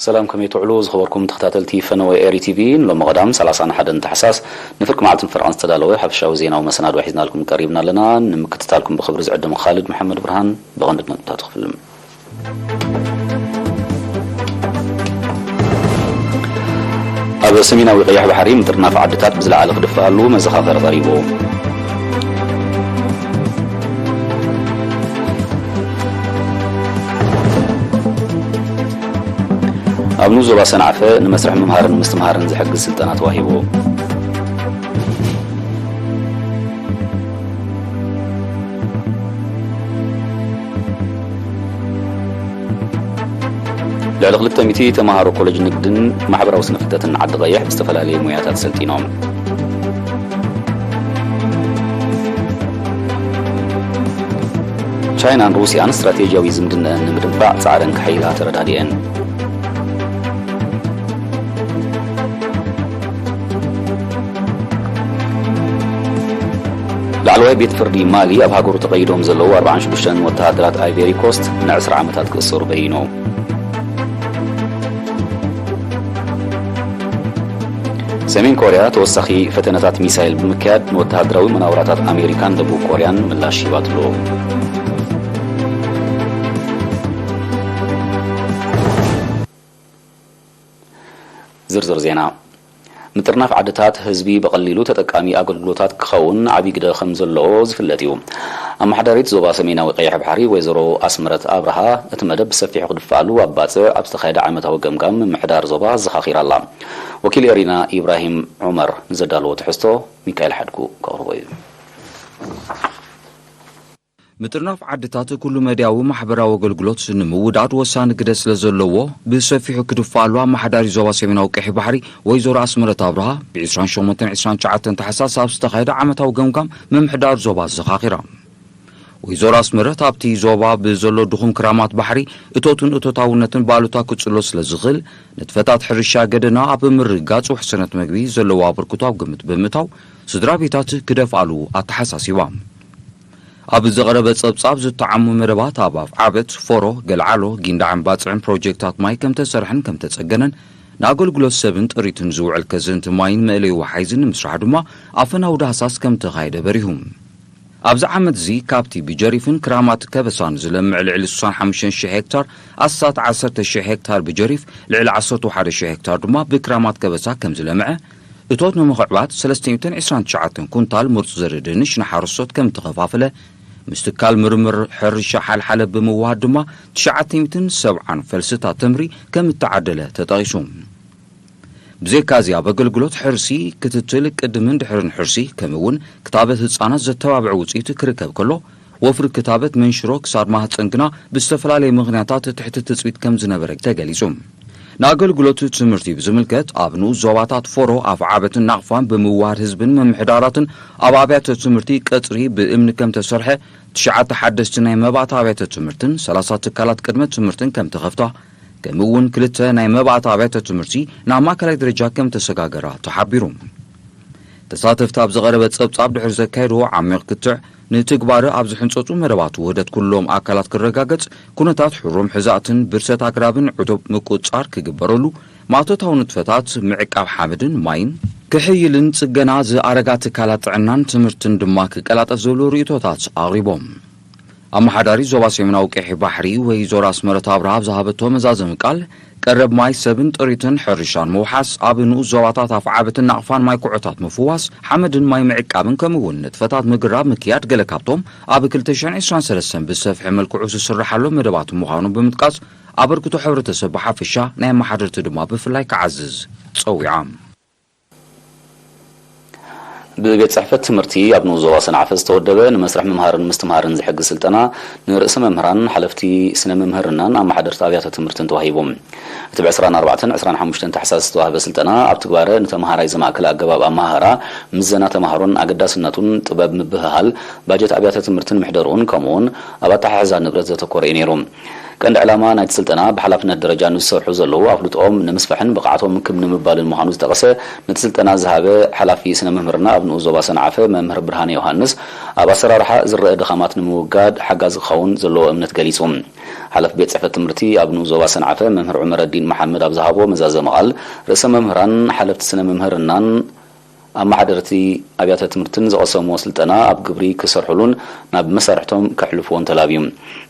ሰላም፣ ከመይ ትውዕሉ ዝኸበርኩም ተኸታተልቲ ፈነወ ኤሪ ቲቪ? ንሎሚ ቀዳም ሰላሳን ሓደን ታሕሳስ ንፍርቂ መዓልትን ፈረቓን ዝተዳለወ ሓፈሻዊ ዜናዊ መሰናድኦ ሒዝናልኩም ቀሪብና ኣለና። ንምክትታልኩም ብኽብሪ ዝዕድም ኻልድ መሓመድ ብርሃን። ብቐንዲ ነጥብታቱ ክፍልም። ኣብ ሰሜናዊ ቀይሕ ባሕሪ ምጥርናፍ ዓድታት ብዝለዓለ ክድፍኣሉ መዘኻኸሪ ቀሪቡ። ኣብ ንኡስ ዞባ ሰንዓፈ ንመስርሕ ምምሃርን ምስትምሃርን ዝሕግዝ ስልጠና ተዋሂቡ። ልዕሊ ክልተ ሚእቲ ተምሃሮ ኮሌጅ ንግድን ማሕበራዊ ስነ ፍልጠትን ዓዲ ቀይሕ ብዝተፈላለየ ሞያታት ሰልጢኖም። ቻይናን ሩስያን ስትራቴጂያዊ ዝምድናኣን ንምድንፋዕ ጻዕረን ክሕይላ ተረዳዲኤን። ላዕለዋይ ቤት ፍርዲ ማሊ ኣብ ሃገሩ ተቐይዶም ዘለዉ ኣርባዓን ሽዱሽተን ወተሃደራት ኣይቬሪ ኮስት ንዕስራ ዓመታት ክእሰሩ በይኑ። ሰሜን ኮርያ ተወሳኺ ፈተነታት ሚሳይል ብምክያድ ንወተሃደራዊ መናውራታት ኣሜሪካን ደቡብ ኮርያን ምላሽ ሂባትሉ። ዝርዝር ዜና። ምጥርናፍ ዓድታት ህዝቢ ብቐሊሉ ተጠቃሚ ኣገልግሎታት ክኸውን ዓብዪ ግደ ከም ዘለዎ ዝፍለጥ እዩ። ኣመሓዳሪት ዞባ ሰሜናዊ ቀይሕ ባሕሪ ወይዘሮ ኣስመረት ኣብርሃ፣ እቲ መደብ ብሰፊሑ ክድፋኣሉ ኣብ ባጽዕ ኣብ ዝተኻየደ ዓመታዊ ገምጋም ምምሕዳር ዞባ ኣዘኻኺራ ኣላ። ወኪል ኤሪና ኢብራሂም ዑመር ንዘዳለዎ ትሕዝቶ ሚካኤል ሓድጉ ከቕርቦ እዩ። ምጥርናፍ ዓድታት ኩሉ መድያዊ ማሕበራዊ ኣገልግሎት ንምውዳድ ወሳኒ ግደ ስለ ዘለዎ፣ ብሰፊሑ ክድፋኣሉ ኣመሓዳሪ ዞባ ሰሜናዊ ቀይሕ ባሕሪ ወይዘሮ ኣስመረት ኣብርሃ፣ ብ ዕስራን ሸሞንተን ዕስራን ትሽዓተን ታሕሳስ ኣብ ዝተኻየደ ዓመታዊ ገምጋም ምምሕዳር ዞባ ኣዘኻኺራ። ወይዘሮ ኣስመረት፣ ኣብቲ ዞባ ብዘሎ ድኹም ክራማት ባሕሪ፣ እቶትን እቶታውነትን ባሉታ ክጽሎ ስለ ዝኽእል፣ ንጥፈታት ሕርሻ ገደና ኣብ ምርግጋጽ ውሕስነት መግቢ ዘለዎ ኣበርክቶ ኣብ ግምት ብምእታው፣ ስድራ ቤታት ክደፍኣሉ ኣተሓሳሲባ። ኣብ ዝቐረበ ጸብጻብ ዝተዓሙ መደባት ኣብ ኣፍዓበት፣ ፎሮ፣ ገልዓሎ፣ ጊንዳዕን ባጽዕን ፕሮጀክታት ማይ ከም ተሰርሐን ከም ተጸገነን፣ ንኣገልግሎት ሰብን ጥሪትን ዝውዕል ከዘንቲ ማይን መእለዪ ወሓይዝን ንምስራሕ ድማ ኣፈናዊ ዳህሳስ ከም ተኻየደ በሪሁ። ኣብዚ ዓመት እዚ ካብቲ ብጀሪፍን ክራማት ከበሳን ዝለምዕ ልዕሊ ስሳን ሓሙሽተን ሽሕ ሄክታር፣ ኣስታት ዓሰርተ ሽሕ ሄክታር ብጀሪፍ፣ ልዕሊ ዓሰርተ ሓደ ሽሕ ሄክታር ድማ ብክራማት ከበሳ ከም ዝለምዐ፣ እቶት ንምኽዕባት ሰለስተ ሚእትን ዕስራን ትሽዓተን ኩንታል ምሩፅ ዘርኢ ድንሽ ንሓረስቶት ከም እተኸፋፈለ፣ ምስ ትካል ምርምር ሕርሻ ሓልሓለ ብምውሃድ ድማ ትሽዓተ ሚእትን ሰብዓን ፈልስታት ተምሪ ከም እተዓደለ ተጠቒሱ። ብዘይካዚ ኣብ ኣገልግሎት ሕርሲ ክትትል ቅድምን ድሕርን ሕርሲ ከምኡ እውን ክታበት ህፃናት ዘተባብዕ ውፅኢት ክርከብ ከሎ፣ ወፍሪ ክታበት መንሽሮ ክሳብ ማህፀን ግና ብዝተፈላለየ ምኽንያታት ትሕቲ ትፅቢት ከም ዝነበረ ተገሊፁ። ንኣገልግሎት ትምህርቲ ብዝምልከት ኣብ ንኡስ ዞባታት ፎሮ፣ ኣፍዓበትን ናቕፋን ብምውሃድ ህዝብን ምምሕዳራትን ኣብ ኣብያተ ትምህርቲ ቀፅሪ ብእምኒ ከም ተሰርሐ፣ ትሽዓተ ሓደስቲ ናይ መባእታ ኣብያተ ትምህርትን ሰላሳ ትካላት ቅድመ ትምህርትን ከም ተኸፍታ፣ ከምኡ እውን ክልተ ናይ መባእታ ኣብያተ ትምህርቲ ናብ ማእከላይ ደረጃ ከም ተሰጋገራ ተሓቢሩ። ተሳተፍቲ ኣብ ዝቐረበ ጸብጻብ ድሕሪ ዘካየድዎ ዓሚቕ ክትዕ፣ ንትግባረ ኣብ ዝሕንጸጹ መደባት ውህደት ኩሎም ኣካላት ክረጋገጽ፣ ኩነታት ሕሩም ሕዛእትን ብርሰት ኣግራብን ዕቱብ ምቁጽጻር ክግበረሉ፣ ማእቶታዊ ንጥፈታት ምዕቃብ ሓመድን ማይን ክሕይልን ጽገና ዝኣረጋ ትካላት ጥዕናን ትምህርትን ድማ ክቀላጠፍ ዝብሉ ርእይቶታት ኣቕሪቦም። ኣመሓዳሪ ዞባ ሰሜናዊ ቀይሕ ባሕሪ ወይዘሮ ኣስመረት ኣብርሃ ኣብ ዝሃበቶ መዛዘሚ ቃል፣ ቀረብ ማይ ሰብን ጥሪትን ሕርሻን ምውሓስ፣ ኣብ ንኡስ ዞባታት ኣፍዓበትን ናቕፋን ማይ ኩዖታት ምፍዋስ፣ ሓመድን ማይ ምዕቃብን ከምኡ እውን ንጥፈታት ምግራብ ምክያድ ገለ ካብቶም ኣብ ክልተ ሽሕን ዕስራን ሰለስተን ብሰፍሒ መልክዑ ዝስርሓሎም መደባት ምዃኑ ብምጥቃስ፣ ኣበርክቶ ሕብረተሰብ ብሓፈሻ ናይ ኣመሓደርቲ ድማ ብፍላይ ክዓዝዝ ጸዊዖም። ብቤት ጽሕፈት ትምህርቲ ኣብ ንኡስ ዞባ ሰንዓፈ ዝተወደበ ንመስርሕ ምምሃርን ምስትምሃርን ዝሕግዝ ስልጠና ንርእሰ መምህራን፣ ሓለፍቲ ስነ ምምህርናን ኣመሓደርቲ ኣብያተ ትምህርትን ተዋሂቡ። እቲ ብ ዕስራን ኣርባዕተን ዕስራን ሓሙሽተን ታሕሳስ ዝተዋህበ ስልጠና ኣብ ትግባረ ንተምሃራይ ዘማእከለ ኣገባብ ኣመሃህራ፣ ምዘና ተምሃሮን ኣገዳስነቱን፣ ጥበብ ምብህሃል፣ ባጀት ኣብያተ ትምህርትን ምሕደርኡን፣ ከምኡውን ኣብ ኣተሓሕዛ ንብረት ዘተኮረ እዩ ነይሩ። ቀንዲ ዕላማ ናይቲ ስልጠና ብሓላፍነት ደረጃ ንዝሰርሑ ዘለዉ ኣፍልጦኦም ንምስፋሕን ብቕዓቶም ክብ ንምባልን ምዃኑ ዝጠቐሰ ነቲ ስልጠና ዝሃበ ሓላፊ ስነ ምህምርና ኣብ ንኡስ ዞባ ሰንዓፈ መምህር ብርሃነ ዮሃንስ፣ ኣብ ኣሰራርሓ ዝረአ ድኻማት ንምውጋድ ሓጋዚ ክኸውን ዘለዎ እምነት ገሊጹ። ሓላፊ ቤት ጽሕፈት ትምህርቲ ኣብ ንኡስ ዞባ ሰንዓፈ መምህር ዑመረዲን መሓመድ ኣብ ዝሃቦ መዛዘሚ ቃል፣ ርእሰ መምህራን፣ ሓለፍቲ ስነ ምህርናን ኣመሓደርቲ ኣብያተ ትምህርትን ዝቐሰምዎ ስልጠና ኣብ ግብሪ ክሰርሕሉን ናብ መሳርሕቶም ከሕልፍዎን ተላብዩ።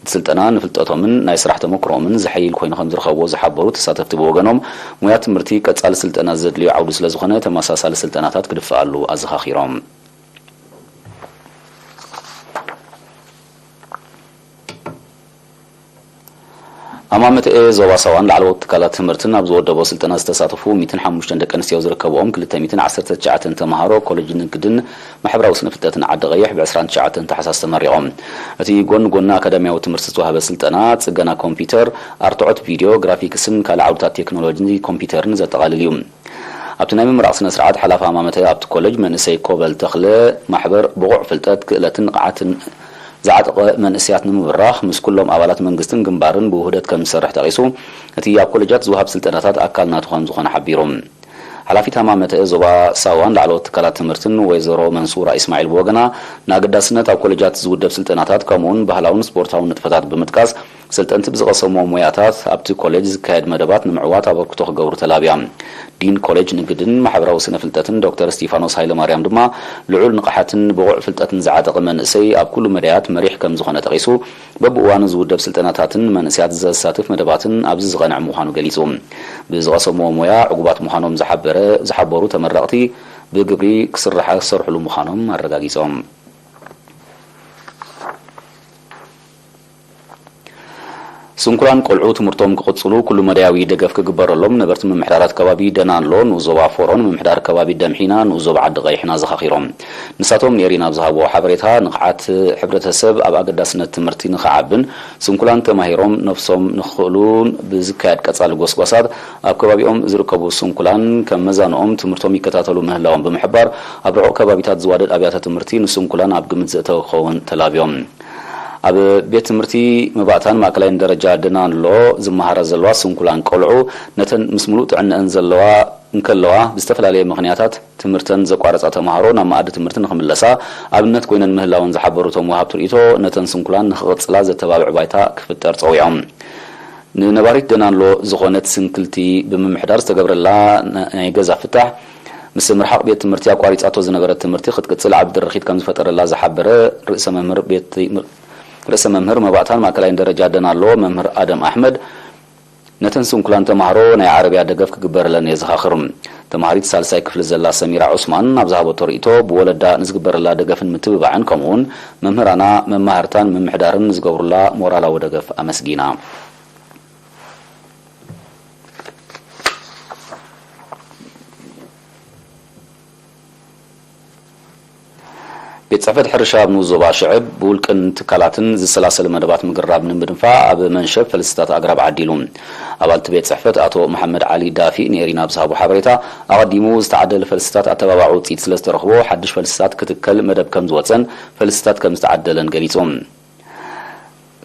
እቲ ስልጠና ንፍልጠቶምን ናይ ስራሕ ተመክሮኦምን ዘሐይል ኮይኑ ከም ዝረኸብዎ ዝሓበሩ ተሳተፍቲ ብወገኖም፣ ሙያ ትምህርቲ ቀጻሊ ስልጠና ዘድልዮ ዓውዲ ስለ ዝኾነ ተመሳሳሊ ስልጠናታት ክድፈኣሉ ኣዘኻኺሮም። ኣማመተኤ ዞባ ሳዋን ላዕለዎት ትካላት ትምህርትን ኣብ ዝወደቦ ስልጠና ዝተሳተፉ ሚእትን ሓሙሽተን ደቂ ኣንስትዮ ዝርከብኦም ክልተ ሚእትን ዓሰርተ ትሽዓተን ተምሃሮ ኮሌጅ ንግድን ማሕበራዊ ስነ ፍልጠትን ዓዲ ቀይሕ ብ ዕስራን ትሽዓተን ታሕሳስ ተመሪቖም። እቲ ጎኒ ጎኒ ኣካዳሚያዊ ትምህርቲ ዝተዋህበ ስልጠና ጽገና ኮምፒውተር፣ ኣርትዖት ቪድዮ፣ ግራፊክስን ካልእ ዓውድታት ቴክኖሎጂ ኮምፒውተርን ዘጠቓልል እዩ። ኣብቲ ናይ ምምራቕ ስነ ስርዓት ሓላፊ ኣማመተ ኣብቲ ኮሌጅ መንእሰይ ኮበል ተኽለ ማሕበር ብቑዕ ፍልጠት፣ ክእለትን ንቕዓትን ዝዓጠቐ መንእሰያት ንምብራኽ ምስ ኩሎም ኣባላት መንግስትን ግንባርን ብውህደት ከም ዝሰርሕ ጠቒሱ፣ እቲ ኣብ ኮሌጃት ዝወሃብ ስልጠናታት ኣካል ናቱ ከም ዝኾነ ሓቢሩ። ሓላፊት ኣማመተ ዞባ ሳዋን ላዕለዎት ትካላት ትምህርትን ወይዘሮ መንሱራ ኢስማዒል ብወገና፣ ንኣገዳስነት ኣብ ኮሌጃት ዝውደብ ስልጠናታት ከምኡውን ባህላውን ስፖርታውን ንጥፈታት ብምጥቃስ፣ ሰልጠንቲ ብዝቐሰምዎ ሞያታት ኣብቲ ኮሌጅ ዝካየድ መደባት ንምዕዋት ኣበርክቶ ክገብሩ ተላብያ። ዲን ኮሌጅ ንግድን ማሕበራዊ ስነ ፍልጠትን ዶክተር እስቲፋኖስ ሃይለማርያም ድማ፣ ልዑል ንቕሓትን ብቑዕ ፍልጠትን ዝዓጠቐ መንእሰይ ኣብ ኩሉ መዳያት መሪሕ ከም ዝኾነ ጠቒሱ፣ በብእዋኑ ዝውደብ ስልጠናታትን መንእሰያት ዘሳትፍ መደባትን ኣብዚ ዝቐንዐ ምዃኑ ገሊጹ። ብዝቐሰምዎ ሞያ ዕጉባት ምዃኖም ዝሓበረ-፣ ዝሓበሩ ተመረቕቲ፣ ብግብሪ ክስርሓ ክሰርሕሉ ምዃኖም ኣረጋጊጾም። ስንኩላን ቆልዑ ትምህርቶም ክቕጽሉ ኩሉ መዳያዊ ደገፍ ክግበረሎም ነበርቲ ምምሕዳራት ከባቢ ደናሎ፣ ንኡስ ዞባ ፎሮን ምምሕዳር ከባቢ ደምሒና፣ ንኡስ ዞባ ዓዲ ቀይሕን ኣዘኻኺሮም። ንሳቶም ንኤሪና ኣብ ዝሃብዎ ሓበሬታ፣ ንቕሓት ሕብረተሰብ ኣብ ኣገዳስነት ትምህርቲ ንኽዓብን ስንኩላን ተማሂሮም ነፍሶም ንኽኽእሉን ብዝካየድ ቀጻሊ ጎስጓሳት ኣብ ከባቢኦም ዝርከቡ ስንኩላን ከም መዛንኦም ትምህርቶም ይከታተሉ ምህላዎም ብምሕባር፣ ኣብ ርሑቕ ከባቢታት ዝዋደድ ኣብያተ ትምህርቲ ንስንኩላን ኣብ ግምት ዘእተወ ክኸውን ተላብዮም። ኣብ ቤት ትምህርቲ መባእታን ማእከላይን ደረጃ ደናሎ ዝመሃራ ዘለዋ ስንኩላን ቆልዑ፣ ነተን ምስ ምሉእ ጥዕነአን ዘለዋ እንከለዋ፣ ብዝተፈላለየ ምኽንያታት ትምህርተን ዘቋረጻ ተማሃሮ ናብ መኣዲ ትምህርቲ ንኽምለሳ ኣብነት ኮይነን ምህላወን ዝሓበሩ እቶም ወሃብቲ ርእይቶ፣ ነተን ስንኩላን ንኽቕጽላ ዘተባብዕ ባይታ ክፍጠር ጸዊዖም። ንነባሪት ደናሎ ዝኾነት ስንክልቲ ብምምሕዳር ዝተገብረላ ናይ ገዛ ፍታሕ፣ ምስ ምርሓቕ ቤት ትምህርቲ ኣቋሪጻቶ ዝነበረት ትምህርቲ ክትቅጽል ዓቢ ድርኺት ከም ዝፈጠረላ ዝሓበረ ርእሰ መምህር ቤት፣ ርእሰ መምህር መባእታን ማእከላይን ደረጃ ደናሎ መምህር ኣደም ኣሕመድ፣ ነተን ስንኩላን ተማሃሮ ናይ ዓረብያ ደገፍ ክግበረለን የዘኻኽር። ተማሃሪት ሳልሳይ ክፍሊ ዘላ ሰሚራ ዑስማን ኣብ ዝሃበቶ ርእይቶ፣ ብወለዳ ንዝግበረላ ደገፍን ምትብባዕን ከምኡውን መምህራና፣ መማህርታን ምምሕዳርን ንዝገብሩላ ሞራላዊ ደገፍ ኣመስጊና። ቤት ጽሕፈት ሕርሻ ኣብ ንኡስ ዞባ ሽዕብ ብውልቅን ትካላትን ዝሰላሰል መደባት ምግራብ ንምድንፋዕ ኣብ መንሸብ ፈልስታት ኣግራብ ዓዲሉ። ኣባል እቲ ቤት ጽሕፈት ኣቶ መሓመድ ዓሊ ዳፊእ ንኤሪና ኣብ ዝሃቦ ሓበሬታ፣ ኣቐዲሙ ዝተዓደለ ፈልስታት ኣተባባዒ ውጽኢት ስለ ዝተረኽቦ፣ ሓድሽ ፈልስታት ክትከል መደብ ከም ዝወጸን ፈልስታት ከም ዝተዓደለን ገሊጹ።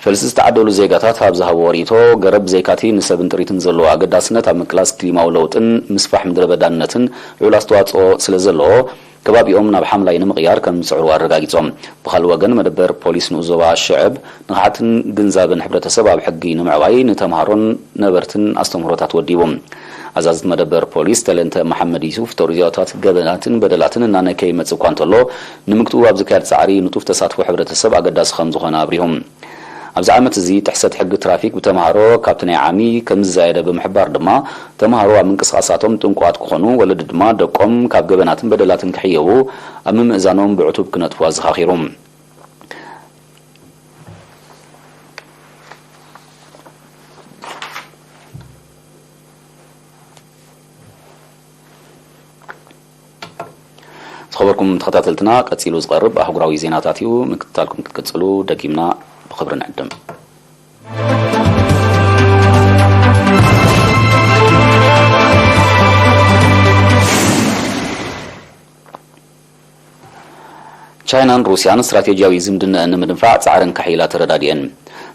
ፈልሲ ዝተዓደሉ ዜጋታት ኣብ ዝሃብዎ ርእይቶ፣ ገረብ ብዘይካቲ ንሰብን ጥሪትን ዘለዎ ኣገዳስነት ኣብ ምቅላስ ክሊማዊ ለውጥን ምስፋሕ ምድረ በዳነትን ልዑል ኣስተዋጽኦ ስለ ዘለዎ፣ ከባቢኦም ናብ ሓምላይ ንምቕያር ከም ዝጽዕሩ ኣረጋጊጾም። ብኻልእ ወገን፣ መደበር ፖሊስ ንኡስ ዞባ ሽዕብ ንቕሓትን ግንዛብን ሕብረተሰብ ኣብ ሕጊ ንምዕባይ ንተምሃሮን ነበርትን ኣስተምህሮታት ወዲቡ። ኣዛዚት መደበር ፖሊስ ተለንተ መሓመድ ዩሱፍ፣ ተርእዮታት ገበናትን በደላትን እናነከየ ይመጽእ እኳ እንተሎ፣ ንምግትኡ ኣብ ዝካየድ ጻዕሪ ንጡፍ ተሳትፎ ሕብረተሰብ ኣገዳሲ ከም ዝኾነ ኣብሪሁ። ኣብዚ ዓመት እዚ ጥሕሰት ሕጊ ትራፊክ ብተምሃሮ ካብቲ ናይ ዓሚ ከም ዝዛየደ ብምሕባር ድማ፣ ተምሃሮ ኣብ ምንቅስቓሳቶም ጥንቁቓት ክኾኑ፣ ወለዲ ድማ ደቆም ካብ ገበናትን በደላትን ክሕየቡ ኣብ ምምእዛኖም ብዕቱብ ክነጥፉ ኣዘኻኺሩ። ዝኸበርኩም ተኸታተልትና፣ ቀጺሉ ዝቐርብ ኣህጉራዊ ዜናታት እዩ። ምክትታልኩም ክትቅጽሉ ደጊምና ብኽብሪ ንዕድም። ቻይናን ሩስያን ስትራቴጂያዊ ዝምድናኣን ንምድንፋዕ ጻዕረን ከሕይላ ተረዳዲኤን።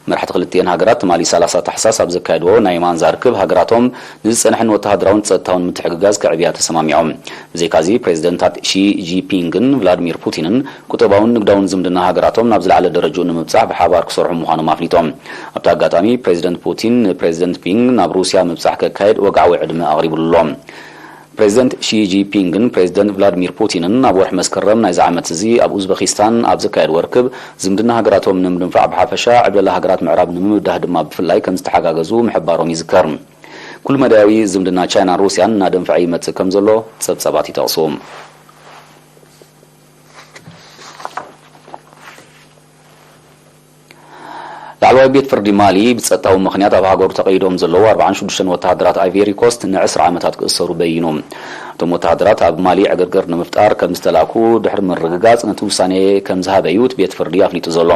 መራሕቲ ክልቲኤን ሃገራት ትማሊ ሰላሳ ታሕሳስ ኣብ ዘካየድዎ ናይ ማንዛ ርክብ፣ ሃገራቶም ንዝጸንሐን ወተሃደራውን ጸጥታውን ምትሕግጋዝ ከዕብያ ተሰማሚዖም። ብዘይካዚ፣ ፕሬዚደንታት ሺ ጂንፒንግን ቭላድሚር ፑቲንን ቁጠባውን ንግዳውን ዝምድና ሃገራቶም ናብ ዝለዓለ ደረጃኡ ንምብጻሕ ብሓባር ክሰርሑ ምዃኖም ኣፍሊጦም። ኣብቲ ኣጋጣሚ፣ ፕሬዚደንት ፑቲን ንፕሬዚደንት ፒንግ ናብ ሩስያ ምብጻሕ ከካየድ ወግዓዊ ዕድመ ኣቕሪቡሉ ኣሎ። ፕሬዚደንት ሺ ጂንፒንግን ፕሬዚደንት ቭላድሚር ፑቲንን ኣብ ወርሒ መስከረም ናይዚ ዓመት እዚ ኣብ ኡዝበኪስታን ኣብ ዘካየድዎ ርክብ፣ ዝምድና ሃገራቶም ንምድንፋዕ ብሓፈሻ፣ ዕብለላ ሃገራት ምዕራብ ንምብዳህ ድማ ብፍላይ ከም ዝተሓጋገዙ ምሕባሮም ይዝከር። ኩሉ መዳያዊ ዝምድና ቻይናን ሩስያን እናደንፈዐ ይመጽእ ከም ዘሎ ጸብጻባት ይጠቕሱ። ላዕለዋይ ቤት ፍርዲ ማሊ ብጸጥታዊ ምኽንያት ኣብ ሃገሩ ተቐይዶም ዘለዉ ኣርባዓን ሽዱሽተን ወተሃደራት ኣይቬሪ ኮስት ንዕስራ ዓመታት ክእሰሩ በይኑ። እቶም ወተሃደራት ኣብ ማሊ ዕግርግር ንምፍጣር ከም ዝተላእኩ ድሕሪ ምርግጋጽ ነቲ ውሳኔ ከም ዝሃበ እዩ እቲ ቤት ፍርዲ ኣፍሊጡ ዘሎ።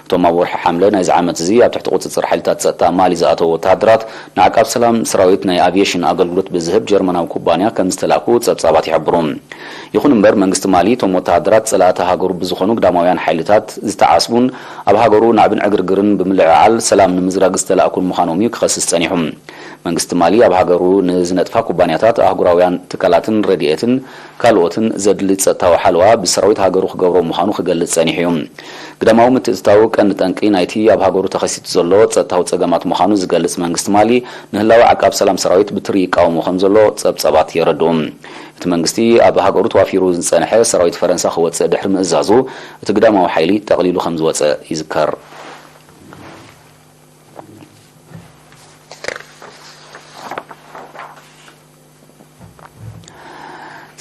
እቶም ኣብ ወርሒ ሓምለ ናይዚ ዓመት እዚ ኣብ ትሕቲ ቁጽጽር ሓይልታት ጸጥታ ማሊ ዝኣተዉ ወተሃደራት ንዓቃብ ሰላም ሰራዊት ናይ ኣቪየሽን ኣገልግሎት ብዝህብ ጀርመናዊ ኩባንያ ከም ዝተላእኩ ጸብጻባት ይሕብሩ። ይኹን እምበር መንግስቲ ማሊ እቶም ወተሃደራት ጸላእቲ ሃገሩ ብዝኾኑ ግዳማውያን ሓይልታት ዝተዓስቡን ኣብ ሃገሩ ናዕብን ዕግርግርን ብምልዕዓል ሰላም ንምዝራግ ዝተላእኩን ምዃኖም እዩ ክኸስስ ጸኒሑ። መንግስቲ ማሊ ኣብ ሃገሩ ንዝነጥፋ ኩባንያታት ኣህጉራውያን ትካላትን ረድኤትን ካልኦትን ዘድሊ ጸጥታዊ ሓለዋ ብሰራዊት ሃገሩ ክገብሮ ምዃኑ ክገልጽ ጸኒሑ እዩ። ግዳማዊ ምትእትታው ቀንዲ ጠንቂ ናይቲ ኣብ ሃገሩ ተኸሲቱ ዘሎ ጸጥታዊ ጸገማት ምዃኑ ዝገልጽ መንግስቲ ማሊ ንህላወ ዓቃብ ሰላም ሰራዊት ብትሪ ይቃወሞ ከም ዘሎ ጸብጻባት የረድኡ። እቲ መንግስቲ ኣብ ሃገሩ ተዋፊሩ ዝጸንሐ ሰራዊት ፈረንሳ ክወጽእ ድሕሪ ምእዛዙ፣ እቲ ግዳማዊ ሓይሊ ጠቕሊሉ ከም ዝወጸ ይዝከር።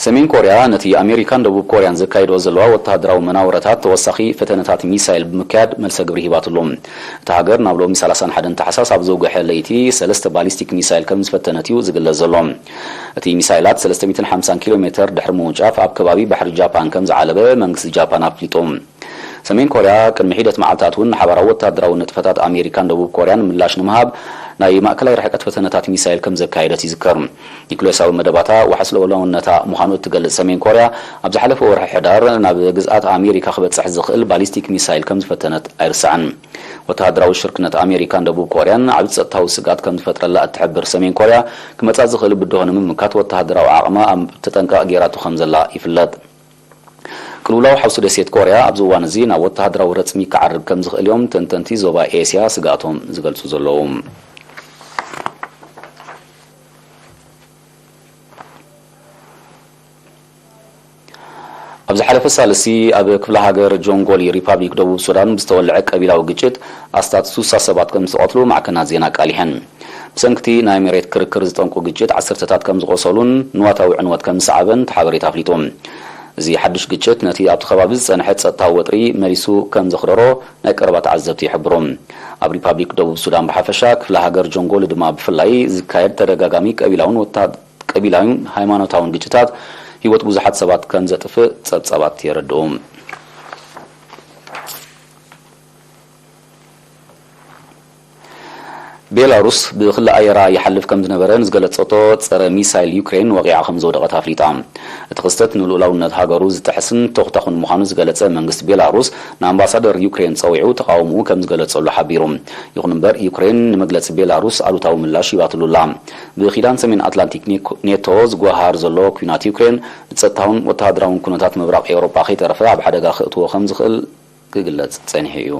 ሰሜን ኮርያ ነቲ ኣሜሪካን ደቡብ ኮርያን ዘካይድኦ ዘለዋ ወተሃደራዊ መናውረታት ተወሳኺ ፈተነታት ሚሳይል ብምክያድ መልሰ ግብሪ ሂባትሉ። እታ ሃገር ናብ ሎሚ ሰላሳን ሓደን ታሕሳስ ኣብ ዘውግሐ ለይቲ ሰለስተ ባሊስቲክ ሚሳይል ከም ዝፈተነት እዩ ዝግለጽ ዘሎ። እቲ ሚሳይላት ሰለስተ ሚእትን ሓምሳን ኪሎ ሜተር ድሕሪ ምውንጫፍ ኣብ ከባቢ ባሕሪ ጃፓን ከም ዝዓለበ መንግስቲ ጃፓን ኣፍሊጡ። ሰሜን ኮርያ ቅድሚ ሒደት መዓልታት እውን ንሓባራዊ ወተሃደራዊ ንጥፈታት ኣሜሪካን ደቡብ ኮርያን ምላሽ ንምሃብ ናይ ማእከላይ ርሕቀት ፈተነታት ሚሳይል ከም ዘካየደት ይዝከር። ኒኩሌሳዊ መደባታ ዋሕስ ልኡላውነታ ምዃኑ እትገልጽ ሰሜን ኮርያ፣ ኣብ ዝሓለፈ ወርሒ ሕዳር ናብ ግዝኣት ኣሜሪካ ክበጽሕ ዝኽእል ባሊስቲክ ሚሳይል ከም ዝፈተነት ኣይርሳዕን። ወተሃደራዊ ሽርክነት ኣሜሪካን ደቡብ ኮርያን ዓቢ ጸጥታዊ ስግኣት ከም ዝፈጥረላ እትሕብር ሰሜን ኮርያ፣ ክመጻ ዝኽእል ብድሆ ንምምካት ወተሃደራዊ ዓቕማ ኣብ ተጠንቀቕ ገይራቶ ከም ዘላ ይፍለጥ። ቅልውላው ሓውሲ ደሴት ኮርያ ኣብዚ እዋን እዚ ናብ ወተሃደራዊ ረጽሚ ክዓርግ ከም ዝኽእል እዮም ተንተንቲ ዞባ ኤስያ ስግኣቶም ዝገልጹ ዘለዉ። ኣብ ዝሓለፈ ሳልሲ ኣብ ክፍለ ሃገር ጆንጎሊ ሪፓብሊክ ደቡብ ሱዳን ብዝተወልዐ ቀቢላዊ ግጭት ኣስታት ስሳ ሰባት ከም ዝተቐትሉ ማዕከናት ዜና ኣቃሊሐን። ብሰንክቲ ናይ መሬት ክርክር ዝጠንቁ ግጭት ዓሰርተታት ከም ዝቖሰሉን ንዋታዊ ዕንወት ከም ዝሰዓበን እቲ ሓበሬታ ኣፍሊጡ። እዚ ሓድሽ ግጭት ነቲ ኣብቲ ከባቢ ዝጸንሐ ጸጥታዊ ወጥሪ መሊሱ ከም ዘኽረሮ ናይ ቀረባ ተዓዘብቲ ይሕብሩ። ኣብ ሪፓብሊክ ደቡብ ሱዳን ብሓፈሻ፣ ክፍለ ሃገር ጆንጎሊ ድማ ብፍላይ ዝካየድ ተደጋጋሚ ቀቢላውን ወታ-፣ ቀቢላውን ሃይማኖታውን ግጭታት ህይወት ብዙሓት ሰባት ከም ዘጥፍእ ጸብጻባት የረድኡ። ቤላሩስ ብክሊ ኣየራ ይሓልፍ ከም ዝነበረ ንዝገለጸቶ ጸረ ሚሳይል ዩክሬን ወቒዓ ከም ዝወደቐት ኣፍሊጣ። እቲ ክስተት ንልኡላውነት ሃገሩ ዝጥሕስን ተኹታኹን ምዃኑ ዝገለጸ መንግስቲ ቤላሩስ ንኣምባሳደር ዩክሬን ጸዊዑ ተቓውሞኡ ከም ዝገለጸሉ ሓቢሩ። ይኹን እምበር ዩክሬን ንመግለጺ ቤላሩስ ኣሉታዊ ምላሽ ሂባትሉ ኣላ። ብኪዳን ሰሜን ኣትላንቲክ ኔኮ-፣ ኔቶ ዝጓሃር ዘሎ ኲናት ዩክሬን ንጸጥታውን ወተሃደራውን ኩነታት ምብራቕ ኤውሮጳ ከይተረፈ ኣብ ሓደጋ ከእትዎ ከም ዝኽእል ክግለጽ ጸኒሑ እዩ።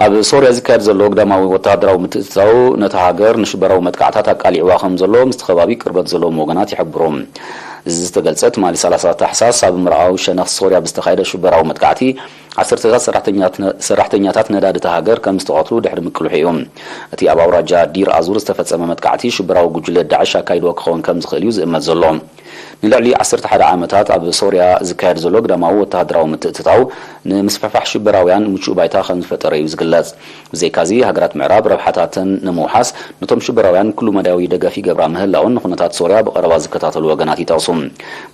ኣብ ሶርያ ዝካየድ ዘሎ ግዳማዊ ወተሃደራዊ ምትእትታው ነታ ሃገር ንሽበራዊ መጥቃዕታት ኣቃሊዕዋ ከም ዘሎ ምስቲ ከባቢ ቅርበት ዘለዎም ወገናት ይሕብሩ። እዚ ዝተገልጸ ትማሊ ሰላሳ ታሕሳስ ኣብ ምዕራባዊ ሸነኽ ሶርያ ብዝተኻየደ ሽበራዊ መጥቃዕቲ ዓሰርተታት ሰራሕተኛት ነ-፣ ሰራሕተኛታት ነዳዲ እታ ሃገር ከም ዝተቐትሉ ድሕሪ ምቅልሑ እዩ። እቲ ኣብ ኣውራጃ ዲር ኣዙር ዝተፈጸመ መጥቃዕቲ ሽበራዊ ጉጅለ ዳዕሽ ኣካይድዎ ክኸውን ከም ዝኽእል እዩ ዝእመት ዘሎ። ንልዕሊ ዓሰርተ ሓደ ዓመታት ኣብ ሶርያ ዝካየድ ዘሎ ግዳማዊ ወተሃደራዊ ምትእትታው፣ ንምስፍሕፋሕ ሽበራውያን ምቹእ ባይታ ከም ዝፈጠረ እዩ ዝግለጽ። ብዘይካዚ፣ ሃገራት ምዕራብ ረብሓታተን ንምውሓስ፣ ነቶም ሽበራውያን ኩሉ መዳያዊ ደገፍ ይገብራ ምህላውን ንኩነታት ሶርያ ብቐረባ ዝከታተሉ ወገናት ይጠቕሱ።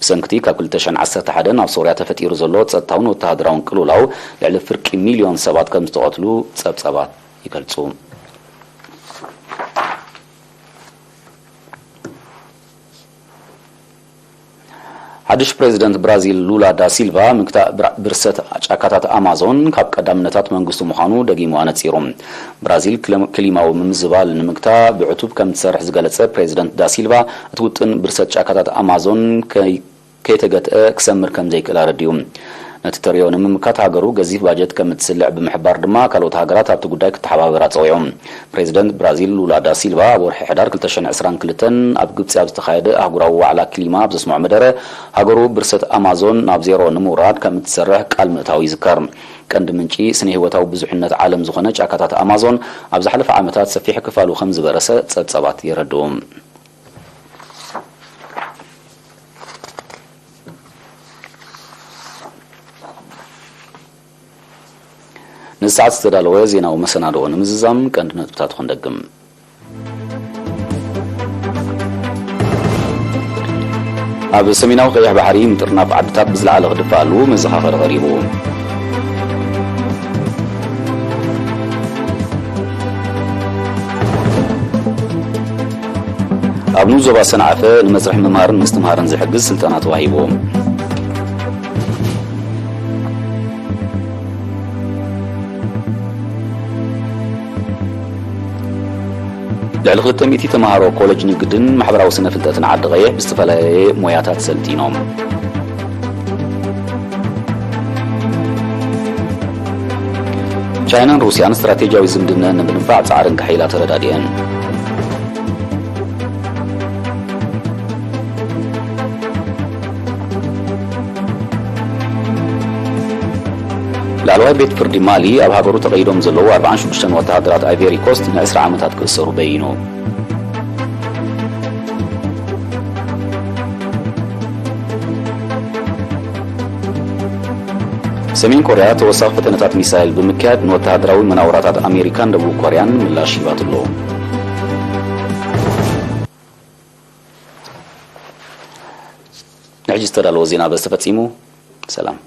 ብሰንክቲ ካብ ክልተ ሽሕን ዓሰርተ ሓደን ኣብ ሶርያ ተፈጢሩ ዘሎ ጸጥታውን ወተሃደራውን ቅልውላው፣ ልዕሊ ፍርቂ ሚልዮን ሰባት ከም ዝተቐትሉ ጸብጻባት ይገልጹ። ሓድሽ ፕሬዚደንት ብራዚል ሉላ ዳ ሲልቫ፣ ምግታእ ብራ- ብርሰት ጫካታት ኣማዞን ካብ ቀዳምነታት መንግስቱ ምዃኑ ደጊሙ ኣነጺሩ። ብራዚል ክለ- ክሊማዊ ምምዝባል ንምግታ ብዕቱብ ከም ትሰርሕ ዝገለጸ ፕሬዚደንት ዳ ሲልቫ፣ እቲ ውጥን ብርሰት ጫካታት ኣማዞን ከይ- ከይተገትአ ክሰምር ከም ዘይክእል ኣረዲኡ። ነቲ ተርእዮ ንምምካት ሃገሩ ገዚፍ ባጀት ከም እትስልዕ ብምሕባር ድማ፣ ካልኦት ሃገራት ኣብቲ ጉዳይ ክተሓባበራ ጸዊዑ። ፕሬዚደንት ብራዚል ሉላ ዳ ሲልቫ ኣብ ወርሒ ሕዳር ክልተ ሽሕን ዕስራን ክልተን ኣብ ግብጺ ኣብ ዝተኻየደ ኣህጉራዊ ዋዕላ ክሊማ ኣብ ዘስምዖ መደረ፣ ሃገሩ ብርሰት ኣማዞን ናብ ዜሮ ንምውራድ ከም እትሰርሕ ቃል ምእታው ይዝከር። ቀንዲ ምንጪ ስነ ህይወታዊ ብዙሕነት ዓለም ዝኾነ ጫካታት ኣማዞን ኣብ ዝሓለፈ ዓመታት ሰፊሕ ክፋሉ ከም ዝበረሰ ጸብጸባት የረድኡ። ንሰዓት ዝተዳለወ ዜናዊ መሰናድኦ ንምዝዛም ቀንዲ ነጥብታት ክንደግም። ኣብ ሰሜናዊ ቀይሕ ባሕሪ ምጥርናፍ ዓድታት ብዝለዓለ ክድፋኣሉ መዘኻኸሪ ቀሪቡ። ኣብ ንኡስ ዞባ ሰንዓፈ ንመስርሕ ምምሃርን ምስትምሃርን ዝሕግዝ ስልጠና ተዋሂቡ። ልዕሊ ክልተ ሚእቲ ተምሃሮ ኮለጅ ንግድን ማሕበራዊ ስነ ፍልጠትን ዓዲ ቀይሕ ብዝተፈላለየ ሞያታት ሰልጢኖም። ቻይናን ሩስያን ስትራቴጂያዊ ዝምድነን ንምድንፋዕ ጻዕሪ እንካሒላ ተረዳዲአን። ላዕለዋይ ቤት ፍርዲ ማሊ ኣብ ሃገሩ ተቐይዶም ዘለዉ ኣርባዓን ሽዱሽተን ወተሃደራት ኣይቬሪ ኮስት ንዕስራ ዓመታት ክእሰሩ በይኑ። ሰሜን ኮርያ ተወሳኺ ፈተነታት ሚሳይል ብምክያድ ንወተሃደራዊ መናውራታት ኣሜሪካን ደቡብ ኮርያን ምላሽ ሂባትሎ። ንሕጂ ዝተዳለወ ዜና በዚ ተፈጺሙ። ሰላም።